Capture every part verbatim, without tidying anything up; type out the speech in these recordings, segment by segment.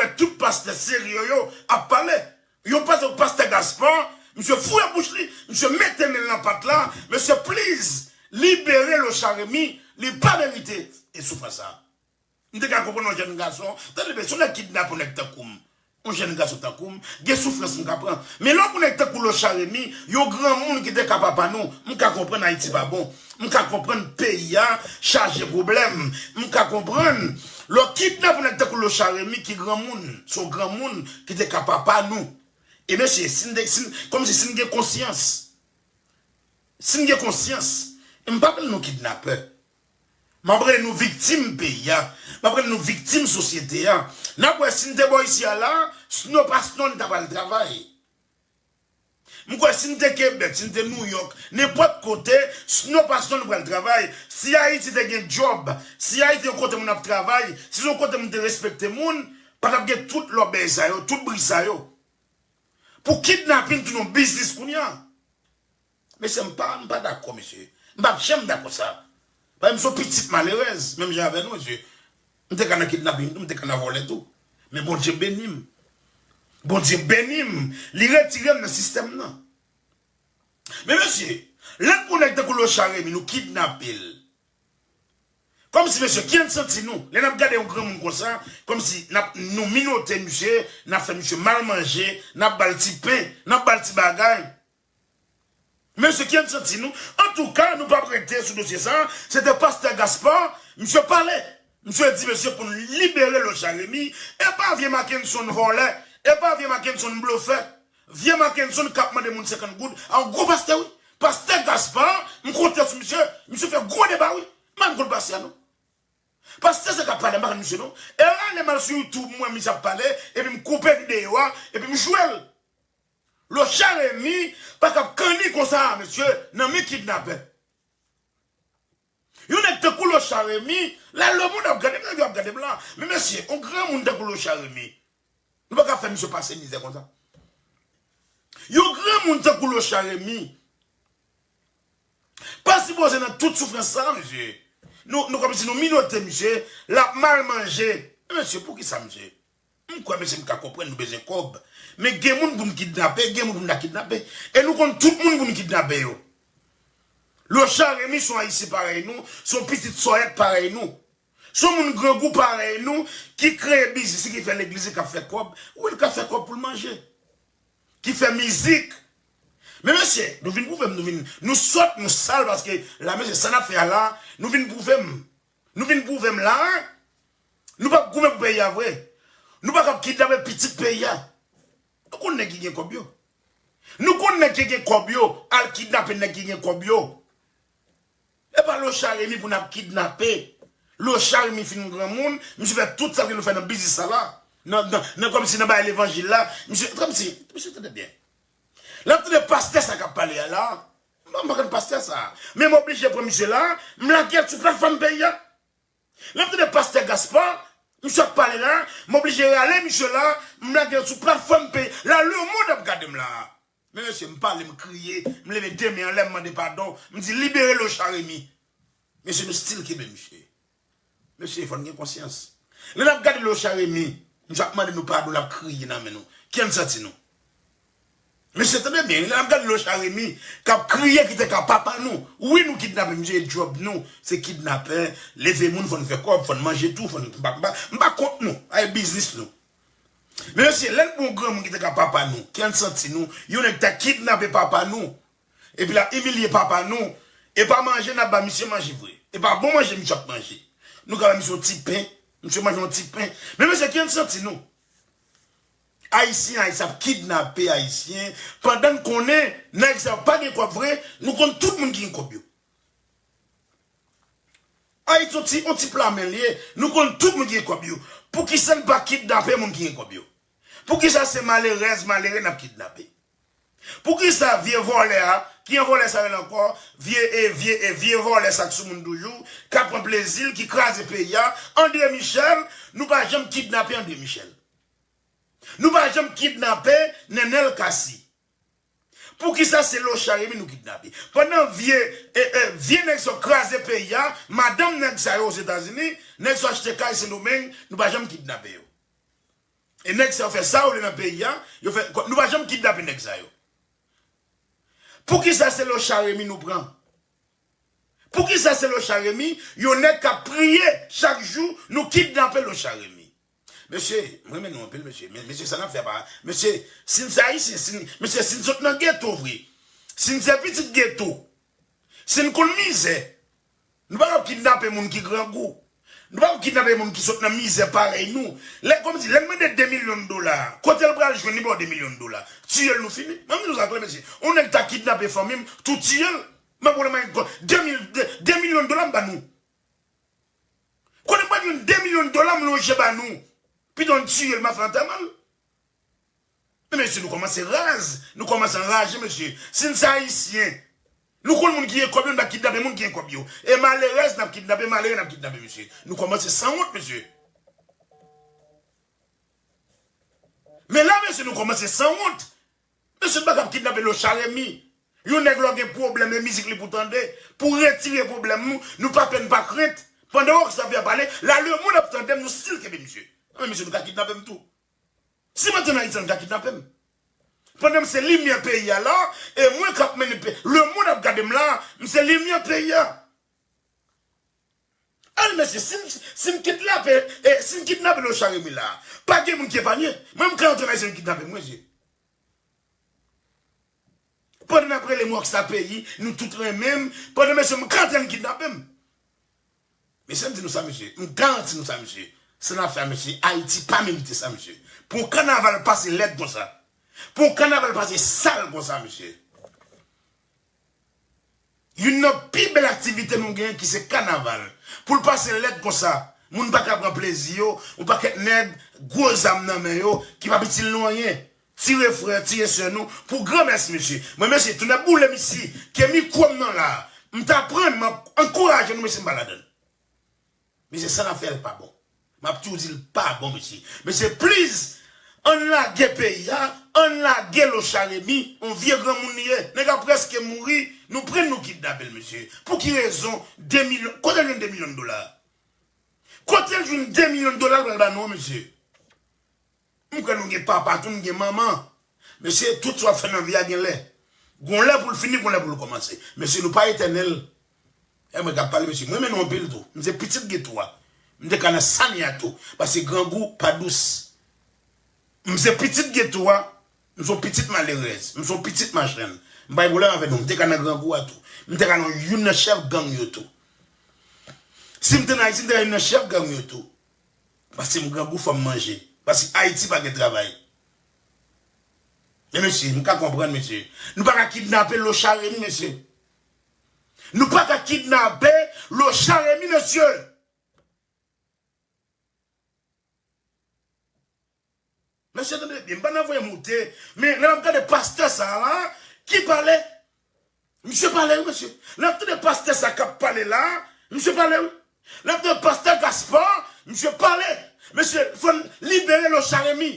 wè tout pastè serye yo ap pale. Yon pastè, pastè Gaspard, misye foure bouch li, misye mete men l nan pat la, mesye, please, libere Locha Remy, li pa merite e soufrans sa. M te ka konprann yon jèn gason, tande byen, si yon nèg kidnape yon nèg tankou m, yon jèn gason tankou m, gen soufrans m ka pran. Men lè yon nèg tankou Locha Remy, yon granmoun ki te ka papa nou, m ka konprann Ayiti pa bon. M ka konprann peyi a chaje pwoblèm. M ka konprann lè w kidnape yon nèg tankou Locha Remy ki granmoun, se yon granmoun ki te ka papa nou. E mesye, si n te, si n, kòmsi si n gen konsyans, si n gen konsyans, m p ap rele nou kidnapè. M ap rele nou viktim peyi a. M ap rele nou viktim sosyete a. N ap wè si n te bò isi a la, Snow pa Snow n ta pral travay. M kwè si n te Kebèk, si n te Nouyòk, nenpòt kote, Snow pa Snow n pral travay. Si Ayiti te gen djòb, si Ayiti yon kote moun ap travay, si se yon kote moun te respekte moun, pa t ap gen tout lòbèy sa yo, tout bri sa yo. Pou kidnapin tounen yon biznis kounye a. Mesye, m pa, m pa dakò, mesye. M p ap janm dakò sa. Paske m se yon pitit malerèz, menm jan avè nou, mesye. M te ka nan kidnaping tou, m te ka nan vòlè tou. Men Bondye beni m. Bondye beni m. Li retire m nan sistèm nan. Men mesye, lè n pran nèg tankou Locha Remy, nou kidnape l. Kòmsi, mesye, ki n santi nou? Lè n ap gade yon granmoun konsa, kòmsi n ap, nou minote misye, n ap fè misye mal manje, n ap ba l ti pen, n ap ba l ti bagay. Mesye, ki n santi nou? Antouka, nou p ap rete sou dosye sa. Se te pastè Gaspard, misye pale. Misye di, mesye, pou n libere Locha Remy, e pa vye Mackenson vòlè, e pa vye Mackenson blofè. Vye Mackenson k ap mande moun senkant goud, a yon gwo pastè, wi. Pastè Gaspard, m konte sou misye, misye fè gwo deba, wi. M pa konn pastè a, non. Pastè sa k ap pale, m pa konn misye, non. E la, lè m al sou YouTube, m wè misye ap pale, epi m koupe videyo a, epi m jwe l. Locha Remy pa ka ap kanni konsa, mesye, nan men kidnapè. Yon nèg tankou Locha Remy, la lemonn ap gade m, nèg yo ap gade m la. Men mesye, yon granmoun tankou Locha Remy, nou pa ka fè misye pase mizè konsa. Yon granmoun tankou Locha Remy pa sipoze nan tout soufrans sa, mesye. Nou, nou kòmsi nou minote misye, l ap mal manje. Men mesye, poukisa, mesye? M kwè, mesye, m ka konprann nou bezwen kòb. Men gen moun pou n kidnape, gen moun pou n ta kidnape. E nou konn tout moun pou n kidnape yo. Locha Remy se yon Ayisyen parèy nou, se yon pitit sòyèt parèy nou. Se yon moun grangou parèy nou ki kreye biznis li, ki fè legliz li, k ap fè kòb. Wi, l ka fè kòb pou l manje. Ki fè mizik. Men mesye, nou vin pwouve m, nou vin, nou sòt, nou sal, paske la, mesye, sa n ap fè a la, nou vin pwouve m. Nou vin pwouve m la, nou p ap goumen pou peyi a vre. Nou pa ka ap kidnape pitit peyi a. Nou konn nèg ki gen kòb yo. Nou konn nèg ki gen kòb yo, al kidnape nèg ki gen kòb yo. E pa Locha Remy pou n ap kidnape. Locha Remy fin granmoun, misye fè tout sa ke nou fè nan biznis sa la. Nan, nan, nan kòmsi nan bay levanjil la, misye, kòmsi, misye tande byen. L ap tande pastè sa k ap pale a la. M pa, m pa konn pastè sa. Men m oblije pran misye la, m lage l sou platfòm peyi a. Lè m tande pastè Gaspard, misye ap pale la, m oblije rale misye la, m lage l sou platfòm peyi la, lemonn ap gade m la. Men mesye, m pale, m kriye, m leve de men anlè, m mande padon, m di libere Locha Remy. Mesye, nou still kenbe misye. Mesye, fò n gen konsyans. Lè n ap gade Locha Remy, misye ap mande nou padon, l ap kriye nan men nou. Ki n santi nou? Mesye, tande byen, lè n ap gade Locha Remy k ap kriye ki te ka papa nou. Wi, nou kidnape misye, e djòb nou se kidnapè, leve moun, fò n fè kòb, fò n manje tou, fò n, m pa, m pa, m pa kont nou, a e biznis nou. Men mesye, lè n pran yon granmoun ki te ka papa nou, ki n santi nou, yon nèg ta kidnape papa nou, epi l ap imilye papa nou, e pa manje n ap ba misye manje vre, e pa bon manje misye ap manje. Nou ka ba misye yon ti pen, misye manje yon ti pen. Men mesye, ki n santi nou? Ayisyen, Ayisyen ap kidnape Ayisyen, pandan n konnen nèg sa yo pa gen kòb vre, nou konn tout moun ki gen kòb yo. Ayiti yon ti, yon ti pla men l ye, nou konn tout moun ki gen kòb yo. Poukisa n pa kidnape moun ki gen kòb yo? Poukisa se malerèz, malere n ap kidnape? Poukisa vye vòlè a, ki jan vòlè sa rele ankò, vye, e, vye, e, vye vòlè sa k sou moun toujou, k ap pran plezi l, ki kraze peyi a, André Michel, nou pa janm kidnape André Michel. Nou pa janm kidnape Nenel Cassy. Poukisa se Locha Remy nou kidnape? Pandan vye, e, e, vye nèg sa yo kraze peyi a, madanm nèg sa yo Ozetazini, nèg sa yo achte kay Sendomeng, nou pa janm kidnape yo. E nèg sa yo fè sa yo vle nan peyi a, yo fè, nou pa janm kidnape nèg sa yo. Poukisa se Locha Remy nou pran? Poukisa se Locha Remy, yon nèg k ap priye chak jou, nou kidnape Locha Remy? Mesye, mwen renmen nou anpil, mesye. Men, mesye, sa n ap fè pa. Mesye, si n se Ayisyen, si n, mesye, si n sot nan geto vre, si n se pitit geto, si n konn mizè, nou pa ka kidnape moun ki grangou. Nou pa ka kidnape moun ki sot nan mizè parèy nou. Lè, kòmsi, lè n mande de milyon dola, kote l pral jwenn li ba w de milyon dola? Tiye l, nou fini. Mwen, m di nou sa klè, mesye. Yon nèg ta kidnape fanmi m, tou tiye l. M pa pwoblèm avèk de mil, de, de milyon dola m ba nou. Kote m pral jwenn de milyon dola m lonje ba nou? Pito n tiye l, m a fè antèman l. Men mesye, nou kòmanse raz, nou kòmanse anraje, mesye. Si n se Ayisyen, nou konn moun ki gen kòb yo, n pa kidnape moun ki gen kòb yo. E malerèz n ap kidnape, malere n ap kidnape, mesye. Nou kòmanse sanwont, mesye. Men la, mesye, nou kòmanse sanwont. Mesye, n pa kab kidnape Locha Remy. Yon nèg lè w gen pwoblèm, e mizik li pou tande. Pou retire pwoblèm nou, nou pa pè, n pa krent. Pandan Rockstar ap pale, la lemonn ap tande m, nou still kenbe misye. Men mesye, nou ka kidnape m tou. Si m antre nan Ayiti, nou ka kidnape m. Pandan m se limyè peyi a la, e mwen k ap mennen peyi, lemonn ap gade m la, m se limyè peyi a. Al mesye, si m, si m kidnape, e, si m kidnape Locha Remy la, pa gen moun ki epanye. Mwen, m ka antre nan Ayiti, yo kidnape m, mesye. Pandan n ap rele m Rockstar peyi, nou tout renmen m. Pandan mesye, m ka antre, yo kidnape m. Mesye, m di nou sa, mesye. M garanti nou sa, mesye. Sa n ap fè a, mesye, Ayiti pa merite sa, mesye. Pou yon kanaval pase lèd konsa. Pou yon kanaval pase sal konsa, mesye. Youn nan pi bèl aktivite nou genyen ki se kanaval. Pou l pase lèd konsa, moun pa ka pran plezi yo, yon pakèt nèg, gwo zam nan men yo, ki p ap itil nou anyen. Tire frè, tire sè nou, pou granmès, mesye. Mwen, mesye, tounen boule m isi, ke mikwo m nan la, m ta pran, m ap ankouraje nou, mesye, m pa ladann. Mesye, sa n ap fè l pa bon. M ap toujou di l pa bon, mesye. Mesye, please, ann lage peyi a, ann lage Locha Remy, yon vye granmoun li ye. Nèg la prèske mouri, nou pran l, nou kidnape l, mesye. Pou ki rezon? De milyon, kote l jwenn de milyon dola? Kote l jwenn de milyon dola l pral ba nou an, mesye? M kwè nou gen papa tou, nou gen manman. Mesye, tout sa w ap fè nan vi a gen lè. Gon lè pou l fini, gon lè pou l kòmanse. Mesye, nou pa etènèl. E mwen k ap pale, mesye. Mwen renmen nou anpil tou. M se pitit geto a. M te ka nan Sani a tou. Paske grangou pa dous. M se pitit geto a. M se yon pitit malerèz. M se yon pitit machann. M pa gen pwoblèm avè nou. M te ka nan grangou a tou. M te ka nan youn nan chèf gang yo tou. Si m te nan Ayiti, m te ka youn nan chèf gang yo tou. Paske m grangou, fò m manje. Paske Ayiti pa gen travay. Men mesye, m ka konprann, mesye. Nou pa ka kidnape Locha Remy, mesye. Nou pa ka kidnape Locha Remy, mesye. Mesye, tande byen, m pa nan voye moute, men lè m ap gade pastè sa a la, ki pale, misye pale, wi, mesye. Lè m ap tande pastè sa k ap pale la, misye pale, wi. Lè m ap tande pastè Gaspard, misye pale. Mesye, fò n libere Locha Remy.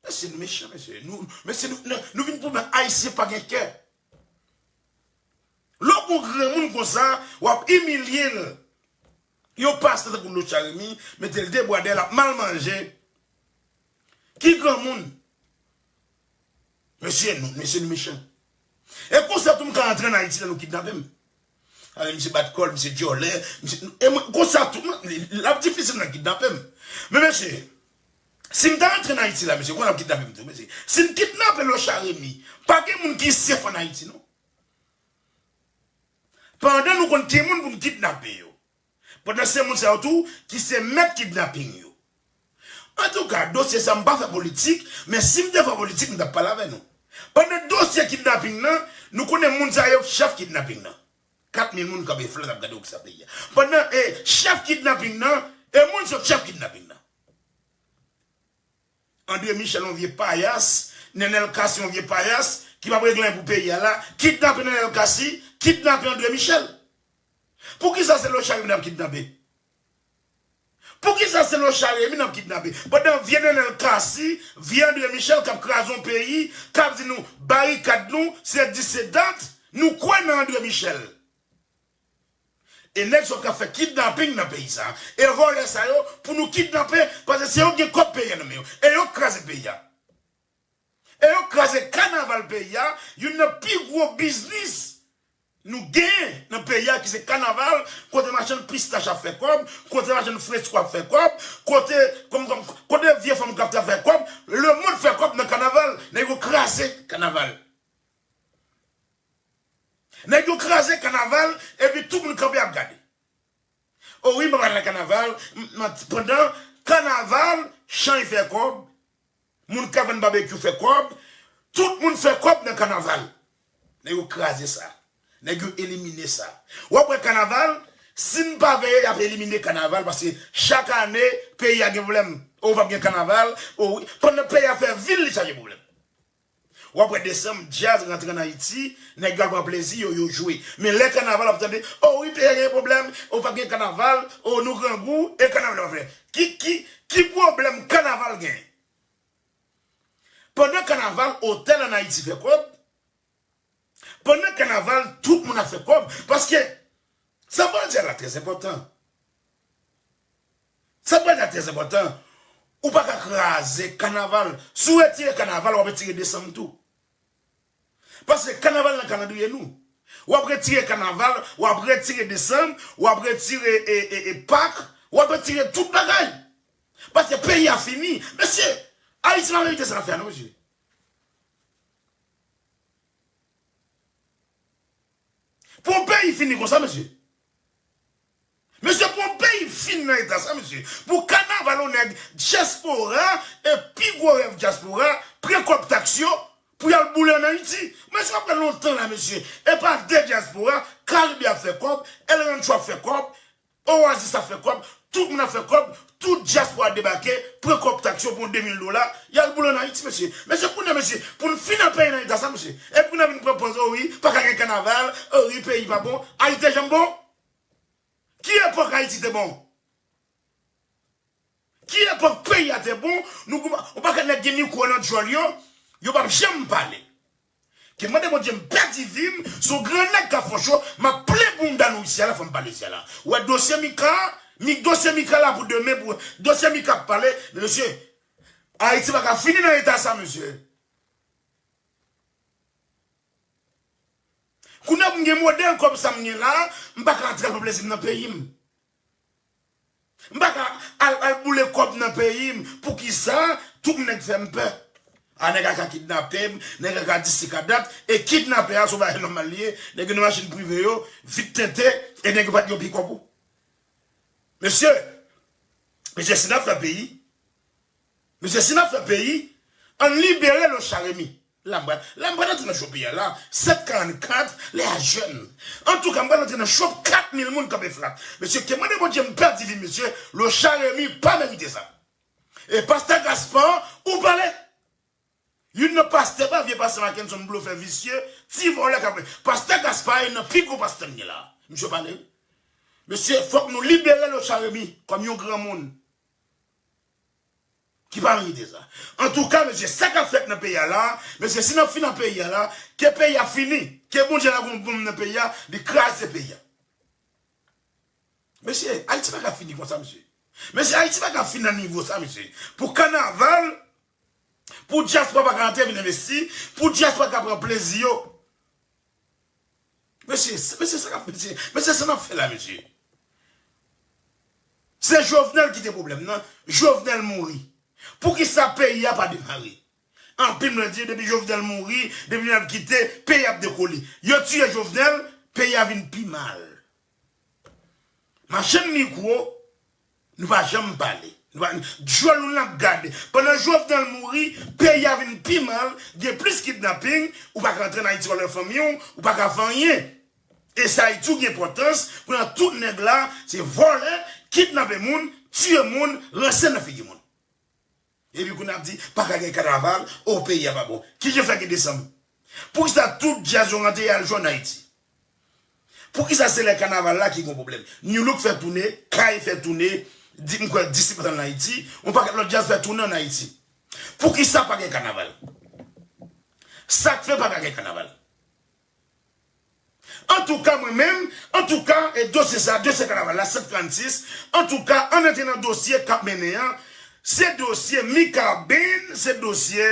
Mesye, nou mechan, mesye. Nou, mesye, nou, nou, nou vin pwouve Ayisyen pa gen kè. Lè w gon granmoun konsa, w ap imilye l. Yon pastè tankou Locha Remy, mete l de bwa dèyè l, l ap mal manje. Ki granmoun? Mesye, nou, mesye, nou mechan. E konsa tou m ka antre ann Ayiti la, nou kidnape m. Ale, misye bat kò l, misye dyòlè, misye, e mwen, konsa tou, mwen, li, l ap difisil nan kidnape m. Men mesye, si m ta antre ann Ayiti la, mesye, konsa l ap kidnape m tou, mesye. Si n kidnape Locha Remy, pa gen moun ki sef ann Ayiti, non. Pandan nou konn ki moun pou n kidnape yo. Pandan se moun sa yo tou ki se mèt kidnaping yo. Antouka, dosye sa, m pa fè politik, men si m te fè politik, m t ap pale avè nou. Pandan dosye kidnaping nan, nou konnen moun sa yo chèf kidnaping nan. Kat mil moun kanpe flat ap gade w ki sa peyi a. Pandan, e, chèf kidnaping nan, e moun sa yo chèf kidnaping nan. André Michel, yon vye payas, Nenel Cassy, yon vye payas, ki p ap regle anyen pou peyi a la, kidnape Nenel Cassy, kidnape André Michel. Poukisa se Locha Remy n ap kidnape? Poukisa se Locha Remy n ap kidnape? Pandan vye Nenel Cassy, vye André Michel k ap kraze yon peyi, k ap di nou barikad nou, se dis se dat, nou kwè nan André Michel. E nèg sa yo k ap fè kidnaping nan peyi sa. E vòlè sa yo, pou nou kidnape, paske se yo k gen kòb peyi a nan men yo. E yo k kraze peyi a. E yo k kraze kanaval peyi a, youn nan pi gwo biznis nou genyen nan peyi a, ki se kanaval, kote machann pistach ap fè kòb, kote machann fresko ap fè kòb, kote, kòm, kòm, kote vye fanm k ap fè kòb, lemonn fè kòb nan kanaval, nèg yo kraze kanaval. Nèg yo kraze kanaval, epi tout moun kanpe ap gade. O wi, m pa pral nan kanaval, m, m, pandan kanaval, chay fè kòb, moun k ap vann babekyou fè kòb, tout moun fè kòb nan kanaval. Nèg yo kraze sa. Nèg yo elimine sa. W ap wè kanaval, si n pa veye, y ap elimine kanaval, paske chak ane, peyi a gen pwoblèm. O, p ap gen kanaval, o wi, pandan peyi a fè vil, li chaje pwoblèm. W ap wè desanm, djaz rantre ann Ayiti, nèg yo al pran plezi yo, yo jwe. Men lè kanaval, w ap tande, o wi, peyi a gen pwoblèm, o p ap gen kanaval, o nou grangou, e kanaval ap fè. Ki, ki, ki pwoblèm kanaval gen? Pandan kanaval, otèl ann Ayiti fè kòb. Pandan kanaval, tout moun ap fè kòb. Paske, sa m pral di a la trè enpòtan. Sa m pral di a trè enpòtan. Ou pa ka kraze kanaval. Si w retire kanaval, w ap retire desanm tou. Paske kanaval nan kalandriye nou. W ap retire kanaval, w ap retire desanm, w ap retire e, e, e, pak, w ap retire tout bagay. Paske peyi a fini. Mesye, Ayiti pa merite sa n ap fè a non, mesye. Pou yon peyi fini konsa, mesye. Mesye, pou yon peyi fin nan eta sa, mesye. Pou kanaval yon nèg dyaspora, e pi gwo rèv dyaspora, pran kòb taks yo, pou y al boule ann Ayiti. Mesye, ap pran lontan la, mesye. E pa de dyaspora, Karibe ap fè kòb, El Rancho ap fè kòb, Oasis ap fè kòb, tout moun ap fè kòb, tout dyaspora debake, pran kòb taks yo pou de mil dola, y al boule ann Ayiti, mesye. Mesye, kounye a, mesye, pou n fin nan peyi nan eta sa, mesye. Epi kounye a vin pran pòz, o wi, pa ka gen kanaval, o wi, peyi pa bon. Ayiti te janm bon? Ki epòk Ayiti te bon? Ki epòk peyi a te bon? Nou, yon pakèt nèg gen mikwo nan djòl yo, yo p ap janm pale. Ke mande Bondye m pèdi vi m, se yon gran nèg k ap fè cho, m ap plen bounda nou isi a la, fò m pale isi a la. Ou wè dosye Mika, mi, dosye Mika la pou demen, pou dosye Mika ap pale, mesye, Ayiti pa ka fini nan eta sa, mesye. Kounye a pou m gen modèl kòb sa m gen la, m pa ka antre al pran plezi m nan peyi m. M pa ka al, al boule kòb nan peyi m. Poukisa? Tout nèg fè m pè. A, nèg a ka kidnape m, nèg a ka di si ka dat, e kidnapè a se yon bagay nòmal li ye, nèg yo nan machin prive yo, vit tente, e nèg yo pa t gen yon pikòp ou. Mesye, mesye, si n ap fè peyi, mesye, si n ap fè peyi, ann libere Lochard Remy. La m pral, la m pral antre nan cho peyi a la, sèt karannkat, lè a jèn. Antouka, m pral antre nan cho kat mil moun kanpe flat. Mesye, ke mande Bondye m pèdi vi m, mesye, Lochard Remy pa merite sa. E pastè Gaspard, ou pale. Youn nan pastè pa vye pastè Mackenson blofè visye, ti vòlè k ap. Pastè Gaspard youn nan pi gwo pastè m gen la. Misye pale. Mesye, fòk nou libere Lochard Remy kòm yon granmoun. Ki pa merite sa. Antouka, mesye, sa k ap fèt nan peyi a la, mesye, si n ap fin nan peyi a la, ke peyi a fini, ke Bondye lage yon bonm nan peyi a, li kraze peyi a. Mesye, Ayiti pa ka fini konsa, mesye. Mesye, Ayiti pa ka fini nan nivo sa, mesye. Pou kanaval, pou dyaspora pa ka antre vin envesti, pou dyaspora ka pran plezi yo. Mesye, mesye, sa k ap, mesye, mesye, sa n ap fè la, mesye? Se Jovenel ki te pwoblèm nan. Jovenel mouri. Poukisa peyi a pa demare? Anpil moun di, depi Jovenel mouri, depi Jovenel kite, peyi ap dekole. Yo tiye Jovenel, peyi a vin pi mal. Machann mikwo, nou pa janm pale. Nou pa, djòl nou n ap gade. Pandan Jovenel mouri, peyi a vin pi mal, gen plis kidnaping, ou pa ka rantre nan Ayiti, w al wè fanmi w, ou pa ka fè anyen. E sa Ayiti ou gen enpòtans, pandan tout nèg la, se vòlè, kidnape moun, tiye moun, ranse nan figi moun. Epi kounye a ap di, pa ka gen kanaval, o peyi a pa bon. Kijan fè gen desanm? Poukisa tout djaz yo rantre y al jwe ann Ayiti? Poukisa se lè kanaval la ki gon pwoblèm? Nu Look fè toune, Kay fè toune, di, m kwè Disip ann Ayiti, yon pakèt lòt djaz fè toune ann Ayiti. Poukisa pa gen kanaval? Sa k fè pa ka gen kanaval? Antouka, mwen menm, antouka, e dosye sa, dosye kanaval la, sèt karannsis, antouka, ann antre nan dosye k ap mennen an, se dosye Mikaben, se dosye,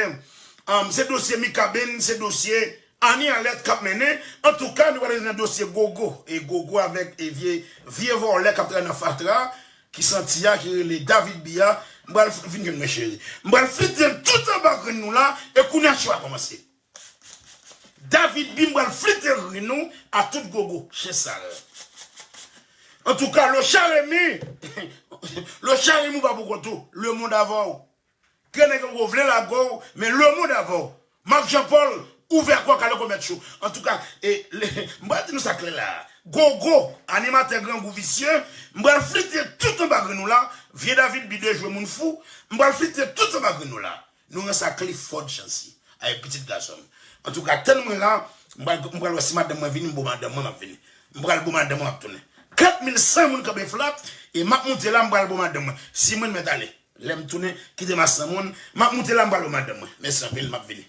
um, se dosye Mikaben, se dosye Ani Alèt k ap mennen. Antouka, nou pral nan dosye Gogo, e Gogo avèk e vye, vye vòlè k ap travay nan fatra, ki santi a, ki rele David Bi a. M pral f-, vin jwenn mwen, cheri. M pral flite l tout anba grenn nou la, e kounye a cho a kòmanse. David Bi, m pral flite grenn nou a tout gogo, chen sal. Antouka, Locha Remy, Locha Remy, ou pa pou kont ou, lemonn avè w. Gen nèg yo vle lage w, men lemonn avè w. Marc Jean Paul, ouvè kò w, kale kò mèt cho. Antouka, e, le, m pral di nou sa klè la. Gogo, animatè grangou visye, m pral flite tout anba grenn nou la, vye David Bi de jwe moun fou, m pral flite tout anba grenn nou la. Nou ranse ak Clifford Chancy, avèk pitit gason m. Antouka, tann mwen la, m pral, m pral wè si madanm mwen vini, m bo madanm mwen, m ap vini. M pral bo madanm mwen, m ap tounen. Kat mil san moun kanpe flat, e m ap moute la, m pral bo madanm mwen. Si mwen mèt ale, lè m tounen, kite m a san moun, m ap moute la, m pral bo madanm mwen. Mèsi anpil, m ap vini.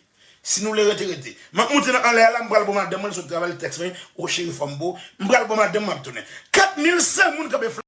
Si nou vle rete, rete. M ap moute nan anlè a la, m pral bo madanm mwen, l sot travay, li tèks mwen, o cheri, fò m bo, m pral bo madanm mwen, m ap tounen. Kat mil san moun kanpe flat.